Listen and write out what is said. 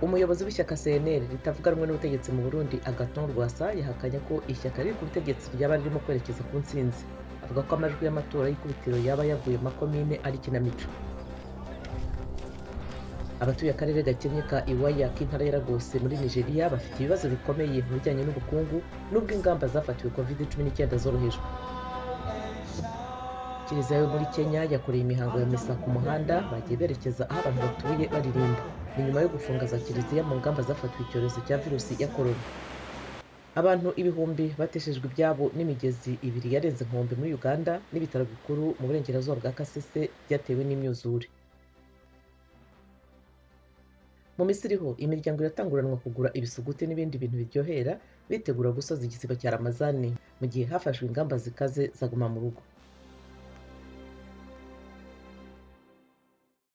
Umuyobozi w'ishyaka CNL ritavuga rumwe n'ubutegetsi mu Burundi, Agathon Rwasa, yahakanye ko ishyaka riri ku butegetsi ryaba ririmo kwerekeza ku ntsinzi. Avuga ko amajwi y'amatora y'ikubitiro yaba yavuye mu makomine ari ikinamico. Abatuye akarere gakennye ka Iwaya k'intara ya Lagos muri Nigeria bafite ibibazo bikomeye mu bijyanye n'ubukungu, nubwo ingamba zafatiwe COVID-19 zorohejwe. Kiliziya yo muri Kenya yakoreye imihango ya misa ku muhanda, bagiye berekeza aho abantu batuye baririmba. Ni nyuma yo gufunga za kiliziya mu ngamba zafatiwe icyorezo cya virusi ya korona. Abantu ibihumbi bateshejwe ibyabo n'imigezi ibiri yarenze inkombe muri Uganda, n'ibitaro bikuru mu burengerazuba bwa Kasese byatewe n'imyuzure. Mu Misiri ho imiryango iratanguranwa kugura ibisuguti n'ibindi bintu biryohera, bitegura gusoza igisibo cya Ramazani, mu gihe hafashwe ingamba zikaze zaguma mu rugo.